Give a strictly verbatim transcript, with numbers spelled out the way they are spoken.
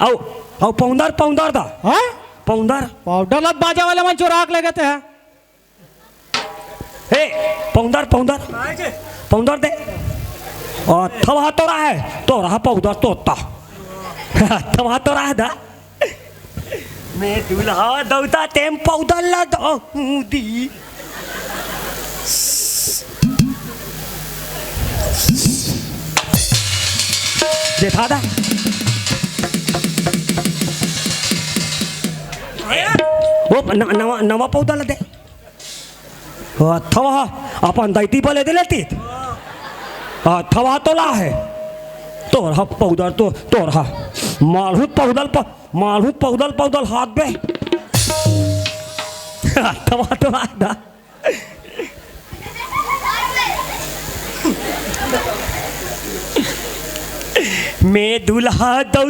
अउ, अउ पौंदर, पौंदर दा। हाँ? पौंदर। पाउडर ला बाजा वाले मन चोरा के लेगथे। हे, पौंदर, पौंदर। पौंदर दे। अ, थवा तोर हे, तोर हा पौदर तोता। थवा तोर हे दा। मैं दुल्हा दौता तेम पौदर ला दौदी। देखा दा। वो न-, नवा, नवा पौदर ला दे। ओ, थवा, अपन दैती बले दे लेती। आ, थवा तोला हे। तोर हा पौदल तो, तोर हा। मालहूत पौदल प-, मालहूत पौदल, पौदल हाथ बे। थवा तोला हे दा। मैं दुल्हा दौ